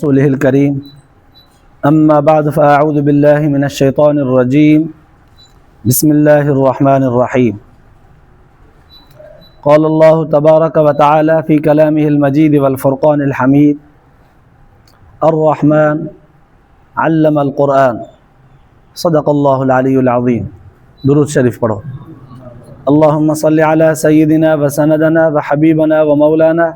رسوله الكريم أما بعد فأعوذ بالله من الشيطان الرجيم بسم الله الرحمن الرحيم قال الله تبارك وتعالى في كلامه المجيد والفرقان الحميد الرحمن علم القرآن صدق الله العلي العظيم درود شريف پڙهو اللهم صل على سيدنا وسندنا وحبيبنا ومولانا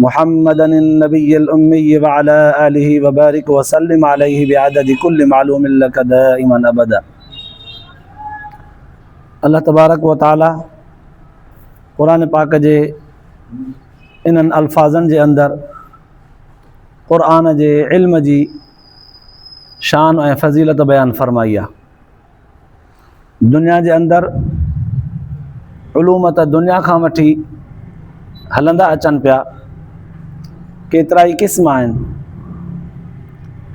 محمدا النبي الأمي وعلى آله وبارك وسلم عليه بعدد كل معلوم لك دائما أبدا الله تبارڪ و تعالي قرآن پاڪ جي انهن الفاظن جي اندر قرآن جي علم جي شان ۽ فضيلت بيان فرمائي آهي. دنيا جي اندر علوم ته دنيا کان وٺي هلندا اچن پيا ڪيترا ئي قسم آهن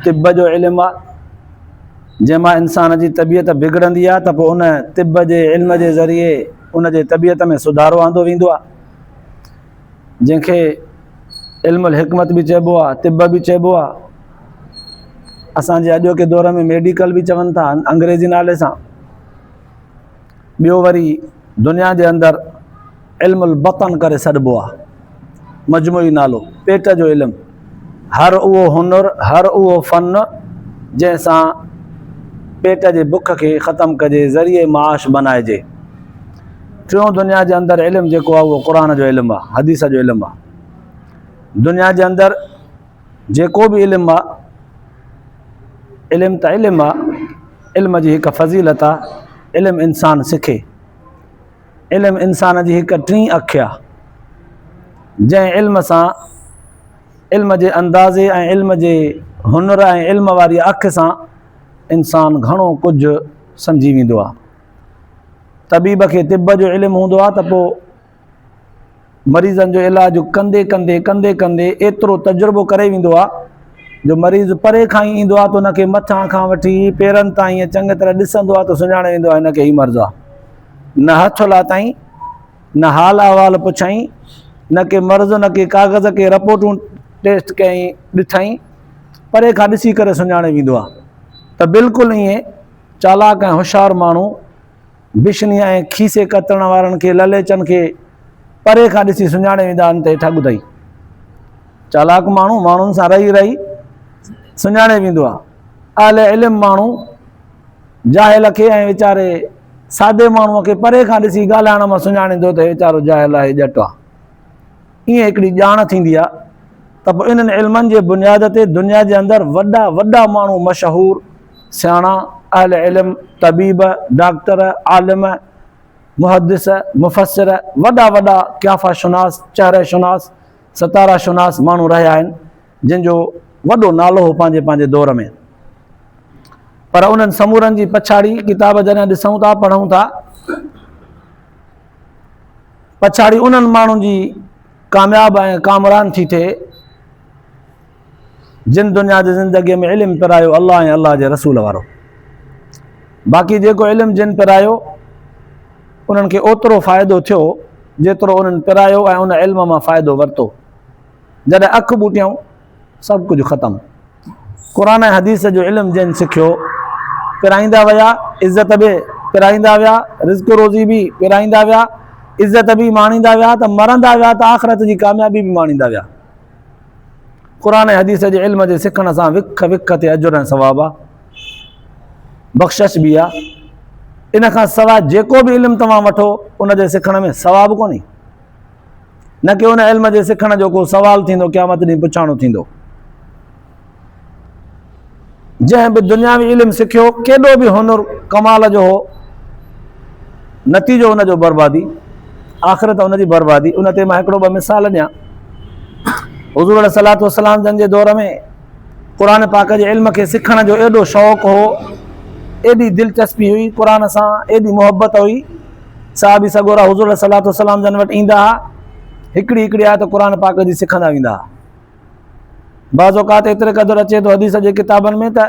طب جو علم آهي جنهن مان انسان جي طبيعت بگڙندي آهي ته پوء ان طب جي علم جي ذريعي ان جي طبيعت ۾ سڌارو آندو ويندو آهي جنهن کي علم الحڪمت به چئبو آهي طب به چئبو آهي اسانجي اڄوڪي دور ۾ ميڊيڪل به چون ٿا انگريزي نالي سان ٻيو وري دنيا جي اندر علم البطن ڪري سڏبو آهي مجموعي نالو پيٽ جو علم هر اهو هنر هر اهو فن جنهن سان پيٽ جي بک کي ختم ڪجي ذريعي معاش بنائجي ٽيون دنيا جي اندر علم جيڪو آهي اهو قرآن جو علم آهي حديث جو علم آهي دنيا جي اندر جيڪو به علم آهي علم ته علم آهي علم جي هڪ فضيلت آهي علم انسان سکي علم انسان جي هڪ ٽين اک آهي جنهن علم سان علم جي اندازي ۽ علم جي هنر ۽ علم واري اک سان انسان گهڻو ڪجهه سمجهي ويندو آهي طبيب کي طب جو علم هوندو آهي ته پوء مريضن جو علاج ڪندي ڪندي ڪندي ڪندي ايترو تجربو ڪري ويندو آهي جو مريض پري کان ئي ايندو آهي ته ان کي مٿان کان وٺي پيرن تائين چڱي طرح ڏسندو آهي ته سڃاڻي ويندو آهي هن کي هي مرض آهي نه هٿ لاتائين نه حال احوال پڇائين نه ڪي مرض نه ڪي ڪاغذ ڪي رپورٽون ٽيسٽ ڪيائين ڏٺائين پري کان ڏسي ڪري سڃاڻي ويندو آهي ته بلڪل ائين چالاڪ ۽ هوشيار ماڻهو بشني ۽ کيسي ڪترڻ وارن کي لليچن کي پري کان ڏسي سڃاڻي ويندا آهن ته هي ٺڳ اٿئي. چالاڪ ماڻهو ماڻهن سان رهي رهي سڃاڻي ويندو آهي. اهل علم ماڻهو جاهل کي ۽ ويچاري سادي ماڻهوء کي پري کان ڏسي ڳالهائڻ مان سڃاڻيندو ته هي ويچارو جاهل آهي ڄٽ آهي. ائين هڪڙي ڄاڻ ٿيندي آهي ته پوء انهن علمن جي بنياد تي دنيا جي اندر وڏا وڏا ماڻهو مشهور، سياڻا، اهل علم، طبيب، ڊاڪٽر، عالم، محدث، مفسر، وڏا وڏا قيافه شناس، چهره شناس، ستاره شناس ماڻهو رهيا آهن جن جو وڏو نالو هو پنهنجي پنهنجي دور ۾. پر انهن سمورن جي پڇاڙي ڪتاب جڏهن ڏسون ٿا پڙهون ٿا پڇاڙي انهن ماڻهن جي ڪامياب ۽ ڪامران ٿي ٿئي جن دنيا جي زندگيء ۾ علم پرايو الله ۽ الله جي رسول وارو. باقي جيڪو علم جن پرايو انهن کي اوترو فائدو ٿيو جيترو انهن پرايو ۽ ان علم مان فائدو ورتو. جڏهن اک ٻوٽيائون سڀ ڪجهه ختم. قرآن ۽ حديث جو علم جن سکيو پرائيندا ويا، عزت به پرائيندا ويا، رزق روزي به پرائيندا ويا، عزت به ماڻيندا ويا ته مرندا ويا ته آخرت جي ڪاميابي به ماڻيندا ويا. قرآن ۽ حديث جي علم جي سکڻ سان وک وک تي اجر ۽ ثواب آ، بخشش به آ. ان کان سواء جيڪو به علم توهان وٺو ان جي سکڻ ۾ ثواب ڪونهي. نه ڪي ان علم جي سکڻ جو ڪو سوال ٿيندو قيامت ڏينهن پڇاڻو ٿيندو. جنهن به دنياوي علم سکيو ڪيڏو به هنر ڪمال جو هو نتيجو ان جو بربادي آخرت ان جي بربادي ان تي مان هڪڙو ٻه مثال ڏيان حضور عليه الصلوة والسلام جن جي دور ۾ قرآن پاڪ جي علم کي سکڻ جو ايڏو شوق هو ايڏي دلچسپي هئي قرآن سان ايڏي محبت هئي صحابي سڳورا حضور عليه الصلوة والسلام جن وٽ ايندا ها هڪڙي هڪڙي آيت قرآن پاڪ جي سکندا ويندا ها بعض اوقات ايتري قدر اچي ٿو حديث جي ڪتابن ۾ ته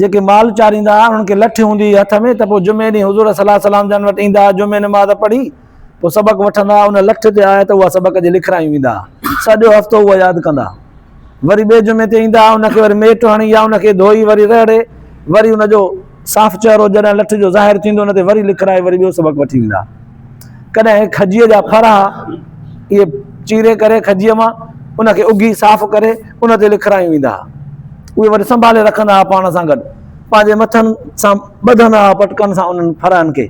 جيڪي مال چاريندا هئا انهن کي لٺ هوندي هئي هٿ ۾ ته پوء جمعي ڏينهن حضور صلي الله عليه وسلم جن وٽ ايندا هئا جمعي نماز پڙهي پوء سبق وٺندا هئا ان لٺ تي آيت اها سبق جي لکرائي ويندا هئا سڄو هفتو اها ياد ڪندا هئا. وري ٻئي جمعي تي ايندا ها، ان کي وري ميٽ هڻي يا ان کي ڌوئي وري رهڙي وري ان جو صاف چهرو جڏهن لٺ جو ظاهر ٿيندو ان تي وري لکرائي وري ٻيو سبق وٺي ويندا ها. ڪڏهن کجيء جا ڦر ها، اهي چيري ڪري کجيء مان ان کي اگهي صاف ڪري ان تي لکرايون ويندا ها. اهي وري سنڀالي رکندا ها پاڻ سان گڏ، پنهنجي مٿن سان ٻڌندا ها پٽڪن سان انهن ڦرهن کي،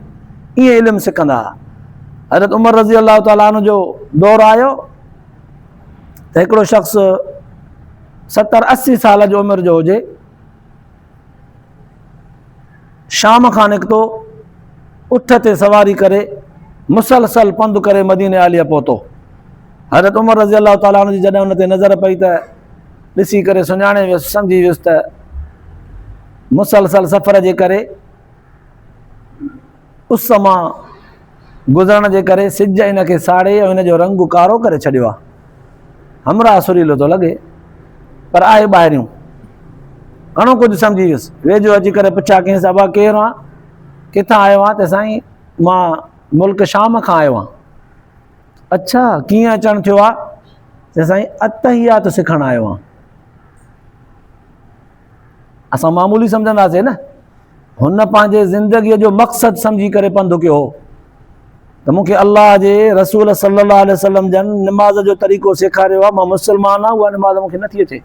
ائين علم سکندا ها. حضرت عمر رضي الله تعالٰي عنه جو دور آيو ته هڪڙو شخص 70 80 سال جو عمر جو هجي، شام کان نڪتو، اٺ تي سواري ڪري مسلسل پنڌ ڪري مديني عاليه پهتو. حضرت عمر رضي الله تعالٰي عنه جي جڏهن ان تي نظر پئي ته ڏسي ڪري سڃاڻي ويس، سمجهي ويس ته مسلسل سفر جي ڪري اس مان گذرڻ جي ڪري سج ان کي ساڙي ۽ ان جو رنگ ڪارو ڪري ڇڏيو آهي. همراهه سريلو ٿو لڳي پر آهي ٻاهريون. گهڻو ڪجهه سمجهي ويس. ويجهو اچي ڪري پڇا ڪيس، ابا ڪير آن؟ ڪٿان آيو آن؟ ته سائين مان ملڪ شام کان آيو آن. اڇا ڪيئن اچڻ ٿيو آ؟ ته سائين التحيات سکڻ آيو آن. اسان معمولي سمجهنداسين نه. هن پنهنجي زندگيء جو مقصد سمجهي ڪري پنڌ ڪيو هو ته مون کي الله جي رسول صلي الله عليه وسلم جن نماز جو طريقو سيکاريو آهي، مان مسلمان آهيان، اها نماز مون کي نٿي اچي.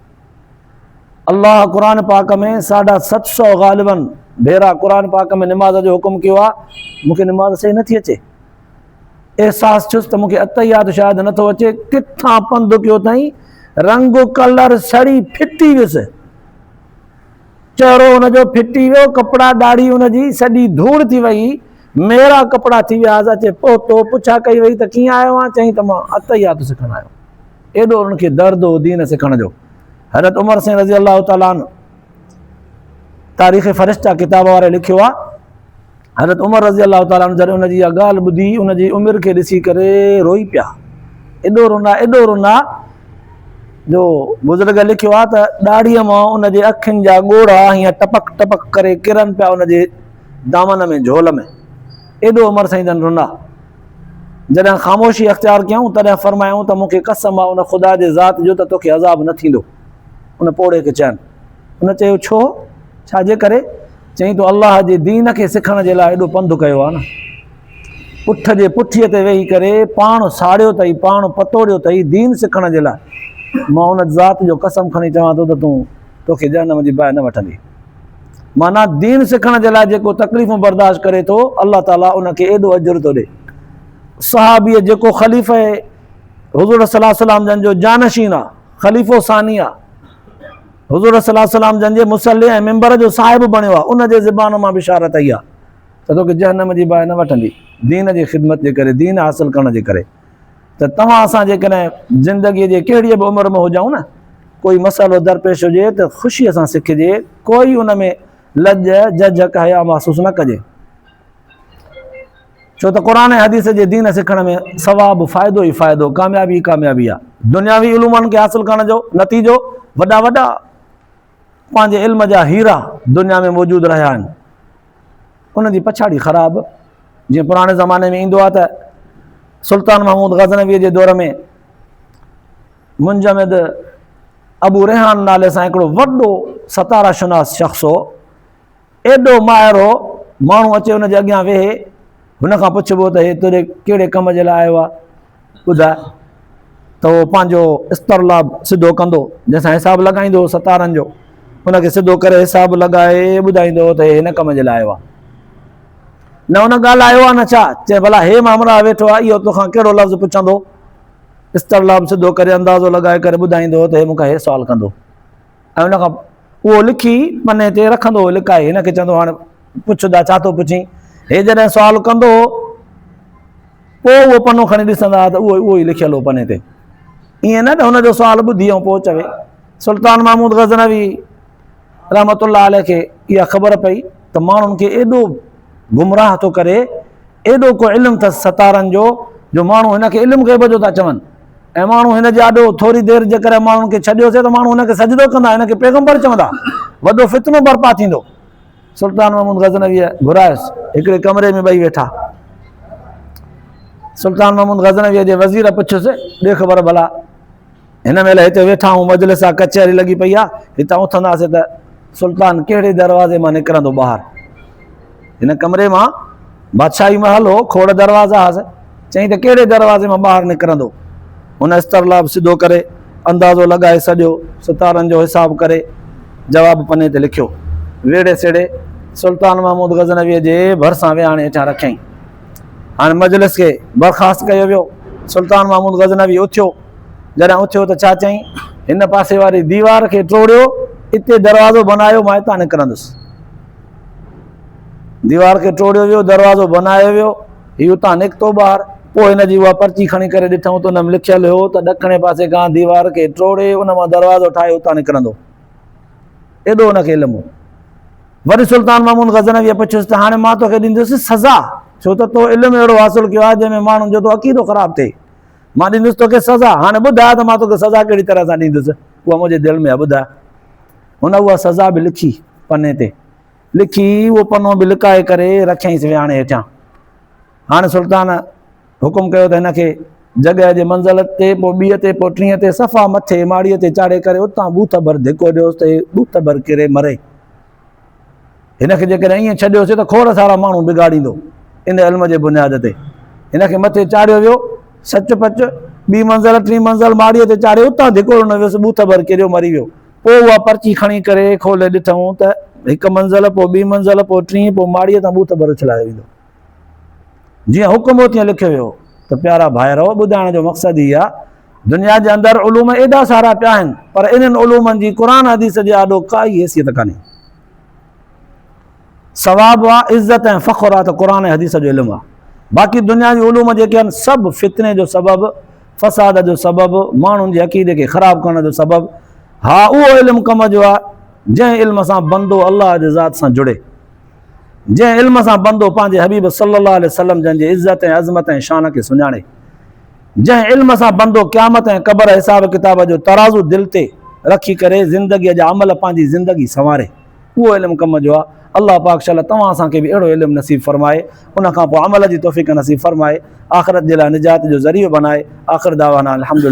الله قرآن پاڪ ۾ 750 غالباً ڀيرا قرآن پاڪ ۾ نماز جو حڪم ڪيو آهي، مون کي نماز صحيح نٿي اچي. احساس ٿيس ته مون کي التحيات شايد نٿو اچي، ڪٿان پنڌ ڪيو اٿائين، رنگ ڪلر سڙي ڦٽي ويس. چهرو هن جو ڦٽي ويو، ڪپڙا ڏاڙهي هن جي سڄي ڌوڙ ٿي ويئي، ميرا ڪپڙا ٿي ويا هئس، اچي پهتو، پڇا ڪئي وئي ته ڪيئن آيو آهين؟ چيائين ته مان التحيات سکڻ آيو آهيان. ايڏو انهن کي درد هو دين سکڻ جو. حضرت عمر سين رضي الله تعالٰي عنه تاريخ فرشته ڪتاب واري لکيو آهي، حضرت عمر رضي الله تعالٰي عنه جڏهن ان جي اها ڳالهه ٻڌي، ان جي عمر کي ڏسي ڪري روئي پيا. ايڏو رنا، ايڏو رنا جو بزرگ لکيو آهي ته ڏاڙهيء مان ان جي اکين جا ڳوڙها هيئن ٽپڪ ٽپڪ ڪري ڪرن پيا ان جي دامن ۾ جهول ۾. ايڏو عمر سائين جن رنا. جڏهن خاموشي اختيار ڪيائون تڏهن فرمايائون ته مون کي قسم آهي ان خدا جي ذات جو ته توکي عذاب نه ٿيندو. ان پوڙهي کي چين. ان چيو ڇو؟ ڇا جي ڪري؟ چيائين تو الله جي دين کي سکڻ جي لاء ايڏو پنڌ ڪيو آهي نه. اٺ جي پٺيء تي ويهي ڪري پاڻ ساڙيو اٿئي، پاڻ پتوڙيو اٿئي دين سکڻ جي لاء. مان ان ذات جو قسم کڻي چوان ٿو ته تون توکي جهنم جي باهه نه وٺندي. معنيٰ دين سکڻ جي لاء جيڪو تڪليفون برداشت ڪري ٿو الله تعاليٰ ان کي ايڏو اجر ٿو ڏي. صحابيء جيڪو خليفه حضور صلي الله عليه وسلم جن جو جانشين آ، خليفو ثاني آ، حضور صلي الله عليه وسلم جن جي مصلي ۽ منبر جو صاحب بڻيو آ، ان جي زبان مان بشارت آئي آ ته توکي جهنم جي باهه نه وٺندي دين جي خدمت جي ڪري، دين حاصل ڪرڻ جي ڪري. ته توهان اسان جيڪڏهن زندگيء جي ڪهڙيء به عمر ۾ هجون نه، ڪوئي مسئلو درپيش هجي ته خوشيء سان سکجي، ڪوئي ان ۾ لڄ، جهجهڪ، حياء محسوس نه ڪجي. ڇو ته قرآن ۽ حديث جي دين سکڻ ۾ ثواب، فائدو ئي فائدو، ڪاميابي ئي ڪاميابي آهي. دنياوي علومن کي حاصل ڪرڻ جو نتيجو وڏا وڏا پنهنجي علم جا هيرا دنيا ۾ موجود رهيا آهن. ان جي پڇاڙي خراب، جيئن پراڻي زماني ۾ ايندو آهي ته سلطان محمود غزنويء جي دور ۾ منجمد ابو ريحان نالي سان هڪڙو وڏو ستاره شناس شخص هو. ايڏو ماهر هو، ماڻهو اچي ان جي اڳيان ويهي، هن کان پڇبو ته هي توڏي ڪهڙي ڪم جي لاء آيو آهي، ٻڌاء ته هو پنهنجو اسطرلاب سڌو ڪندو، جنهن سان حساب لڳائيندو هو ستارن جو، ان کي سڌو ڪري حساب لڳائي ٻڌائيندو هو ته هي هن ڪم جي لاء آيو آهي. نه هن ڳالهايو آهي نه ڇا، چئي ڀلا هي همراهه ويٺو آهي، اهو توکان ڪهڙو لفظ پڇندو؟ اسطرلاب سڌو ڪري اندازو لڳائي ڪري ٻڌائيندو هو ته هي مون کان هي سوال ڪندو. ۽ ان کان اهو لکي پني تي رکندو هو لڪائي، هن کي چوندو هو هاڻي پڇ دا ڇا ٿو پڇين؟ هي جڏهن سوال ڪندو هو پوء اهو پنو کڻي ڏسندا هئا ته اهو اهو ئي لکيل هو پني تي. ائين نه ته هن جو سوال ٻڌي ۽ پوء چوي. سلطان محمود غزنوي رحمة الله عليه کي اها خبر پئي ته ماڻهن کي ايڏو گمراهه ٿو ڪري، ايڏو ڪو علم اٿس ستارن جو، جو ماڻهو هن کي علم غيب جو ٿا چون ۽ ماڻهو هن جي آڏو ٿوري دير جيڪڏهن ماڻهن کي ڇڏيوسين ته ماڻهو هن کي سجدو ڪندا، هن کي پيغمبر چوندا، وڏو فتنو برپا ٿيندو. سلطان محمود غزنويء گهرايس، هڪڙي ڪمري ۾ ٻئي ويٺا. سلطان محمود غزنويء جي وزير پڇيس، ڏي خبر ڀلا! هن مهل هتي ويٺا آهيون، مجلس آ، ڪچهري لڳي پئي آ، هتان اٿنداسين ته سلطان ڪهڙي دروازي مان نڪرندو ٻاهر؟ هن ڪمري مان بادشاهي محل هو، کوڙ دروازا هئس، چيائين ته ڪهڙي دروازي مان ٻاهر نڪرندو؟ هن استرلاب سڌو ڪري، اندازو لڳائي سڄو ستارن جو حساب ڪري جواب پني تي لکيو. ويڙهي سيڙهي سلطان محمود غزنويء جي ڀرسان ويهاڻي هيٺان رکيائين. هاڻي مجلس کي برخاست ڪيو ويو. سلطان محمود غزنوي اٿيو. جڏهن اٿيو ته ڇا چيائين؟ هن پاسي واري ديوار کي ٽوڙيو، اتي دروازو بنايو، مان اتان نڪرندس. ديوار کي ٽوڙيو ويو، دروازو بنايو ويو، هي اتان نڪتو ٻاهر. پوء هن جي اها پرچي کڻي ڪري ڏٺائون ته ان ۾ لکيل هيو ته ڏکڻي پاسي کان ديوار کي ٽوڙي ان مان دروازو ٺاهي اتان نڪرندو. ايڏو هن کي علم هو. وري سلطان محمود غزنويء پڇيس ته هاڻي مان توکي ڏيندس سزا، ڇو ته تو علم اهڙو حاصل ڪيو آهي جنهن ۾ ماڻهن جو ٿو عقيدو خراب ٿئي. مان ڏيندس توکي سزا. هاڻي ٻڌاء ته مان توکي سزا ڪهڙي طرح سان ڏيندس؟ اها منهنجي دل ۾ آهي، ٻڌاء. هن اها سزا به لکي پني تي لکي اهو پنو به لڪائي ڪري رکيائينس ويهاڻي هيٺيان. هاڻي سلطان حڪم ڪيو ته هن کي جڳهه جي منزل تي، پوء ٻيء تي، پوء ٽينء تي، صفا مٿي ماڙيء تي چاڙهي ڪري اتان ٻوٿ ڀر ڌڪو ڏيوس ته هي ٻوٿ ڀر ڪري مري. هن کي جيڪڏهن ائين ڇڏيوسين ته کوڙ سارا ماڻهو بگاڙيندو. ان علم جي بنياد تي هن کي مٿي چاڙهيو ويو. سچ پچ ٻي منزل، ٽين منزل ماڙيء تي چاڙهي اتان ڌڪو ڏنو ويس، ٻوٿ ڀر ڪريو مري ويو. پوء اها پرچي کڻي ڪري کولي ڏٺائون ته هڪ منزل، پوء ٻي منزل، پوء ٽين، پوء ماڙيء تان ٻوٿ ڀر اڇلايو ويندو. جيئن حڪم هو تيئن لکيو ويو ته پيارا ڀائرؤ! ٻڌائڻ جو مقصد هي آهي دنيا جي اندر علوم ايڏا سارا پيا آهن پر انهن علومن جي قرآن حديث جي آڏو ڪائي حيثيت ڪانهي. ثواب آ، عزت ۽ فخر آ ته قرآن ۽ حديث جو علم آ. باقي دنيا جي علوم جيڪي آهن سڀ فتني جو سبب، فساد جو سبب، ماڻهن جي عقيدي کي خراب ڪرڻ جو سبب. ها اهو علم ڪم جو آ جنهن علم سان بندو الله جي ذات سان جڙي. جنهن علم سان بندو پنهنجي حبيب صلّي الله عليه وسلّم جن جي عزت ۽ عظمت ۽ شان کي سڃاڻي. جنهن علم سان بندو قيامت ۽ قبر حساب ڪتاب جو ترازو دل تي رکي ڪري زندگيء جا عمل پنهنجي زندگي سنواري. اهو علم ڪم جو آهي. الله پاڪ شل توهان اسان کي به اهڙو علم نصيب فرمائي. ان کان پوء عمل جي توفيق نصيب فرمائي. آخرت جي لاء نجات جو ذريعو بنائي. آخر دعوانا الحمدلله.